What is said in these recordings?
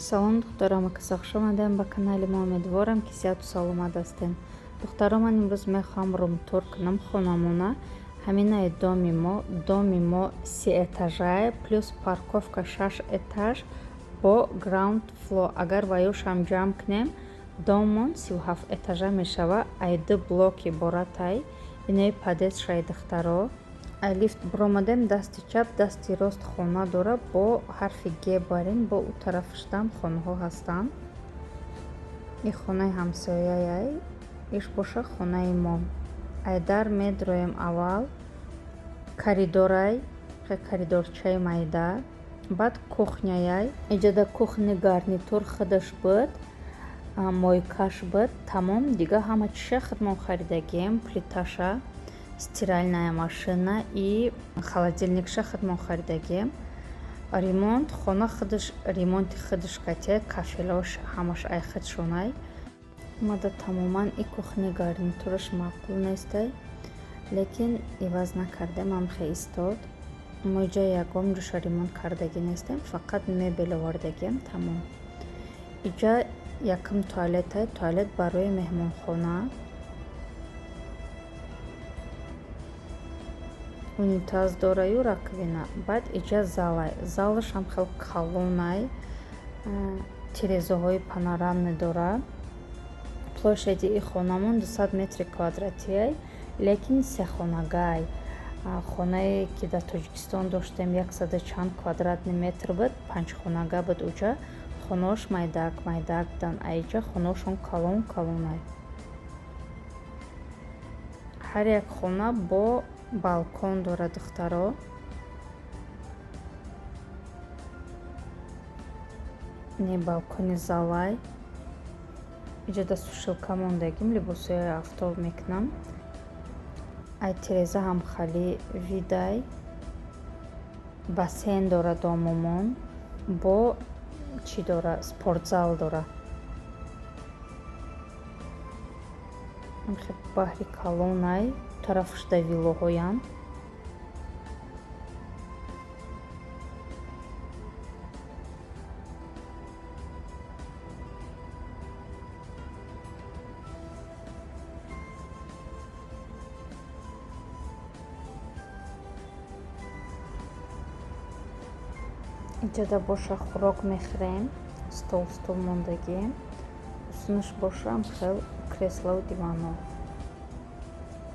Салом, духтарам, каса хуш омадем ба канали мо. Умедворам, ки сиҳату саломат ҳастем. Духтаро, ман имрӯз мехоҳам румтур кунам хонамона. Ҳаминаи доми мо. Доми мо се этажае, плюс парковка, шаш этаж бо ground floor. Агар ваёшам ҷамъ кунем, доммон 37 этажа мешава. Ай ду блок иборатай. Инаи подъездшаи, духтаро. Ай лифт биромадем, дасти чап, дасти рост хона дора бо ҳарфи Г барин, бо ӯ тарафашдам хонаҳо ҳастанд. И хонаи ҳамсояяй, иш боша хонаи мо. Ай дар медроем, аввал коридорай, коридорчаи майда, баъд кухняяй. Иҷода кухни гарнитур худаш буд, мойкаш буд, тамом. Дига ҳама чиша худмон харидагием: плиташа, стиральная машина и холодильникша худмон харидагием. Ремонт хона худаш, ремонти худаш кате, кафелош ҳамаш ай худшонай. Мада тамоман и кухни гарнитураш маъқул нестай, лекин иваз накардем, ҳамхе истод. Мо иҷа ягон ҷоша ремонт кардагӣ нестем, фақат мебел овардагием, тамом. Иҷа якум туалетай, туалет барои меҳмонхона. Унитаз дораю, раковина. Баъд иҷа залай. Залаш ҳам хел калонай, тирезаҳои панорамный дора. Площади и хонамон 200 метри квадратиай, лекин сехонагай. Хонае ки дар Тоҷикистон доштем, яксаду чанд квадратный метр буд, панҷхонага буд. Уҷа хонаош майдак майдак буданд, а иҷа хонаошон калон калонай. Ҳар як хона бо балкон дорад, духтаро. Не, балкони залай. Иҷода сушилка мондагим, либосҳои афтоб мекунам. Ай тиреза ҳам хали видай. Бассейн дора домумон, бо чӣ дора, спортзал дора. Баҳри калонай, тарафашда виллоҳоянд. Иҷода боша хӯрок мехӯрем, стол, стул мондагием. Усунаш боша хел креслову дивано.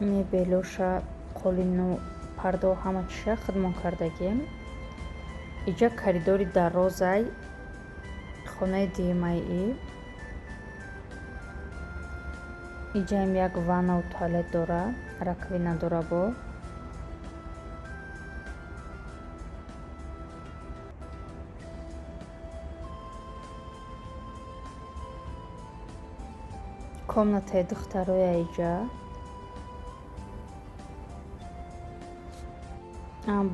Мебелоша, қолину пардао, ҳама чиша худмон кардагием. Иҷа коридори дарозай, хонаи дуюмаи. Иҷаам як ваннау туалет дора, раковина дора. Бо комнатаи духтароя. Иҷа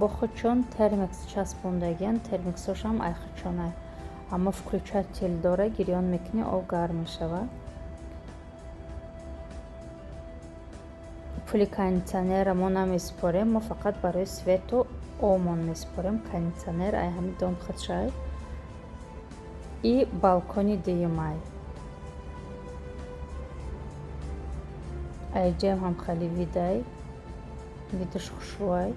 бо худшон термекс часпондагиян, термексошам ай худшонай, аммо включатель дора, гирён мекунӣ, об гарм мешавад. Пули кондитсионерра мо намесупорем, мо фақат барои свету обмон месупорем. Кондитсионер ай ҳами дом худшай. И балкони дуюмай. Айҷаам ҳам хеле видай, видаш хушрӯай.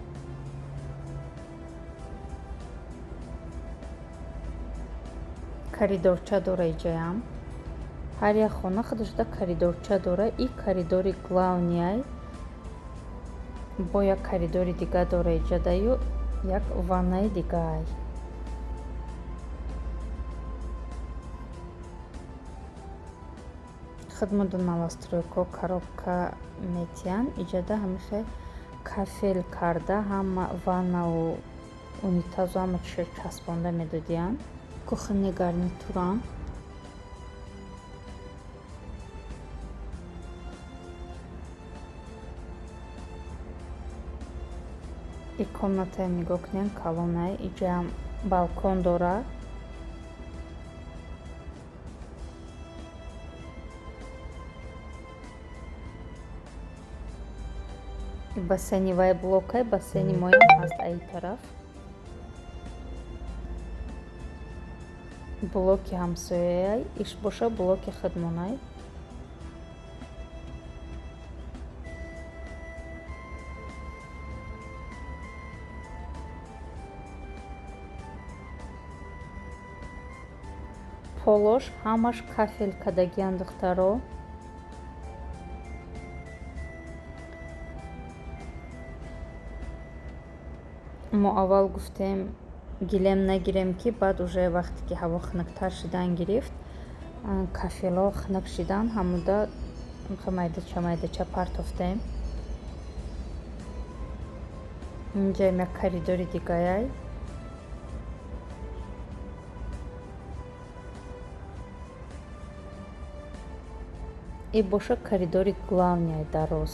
Коридорча дора иҷаям. Ҳар як хона худашда коридорча дора. И коридори главныйай, бо як коридори дига дора иҷадаю, як ваннаи дигаай. Хидмату новостройко коробка метиҳанд. Иҷода ҳамихе кафел карда, ҳама ваннаву унитазу ҳама чиша часпонда медодиянд. Кухонный гарнитурам. И комнатаям нигоҳ кунем, калонай. Иҷаам балкон дора. Бассейни вай блокай, бассейни моям ҳаст аи тараф. Блоки ҳамсояяй, иш боша блоки худмонай. Полош ҳамаш кафел кардагиянд, духтаро. Мо аввал гуфтем, гилем нагирем, ки баъд уже вақте ки ҳаво хунуктар шидан гирифт, кафелҳо хунук шидан, ҳамуда майдача майдача партофтем. Инҷаем як коридори дигаяй. И боша коридори главный дароз.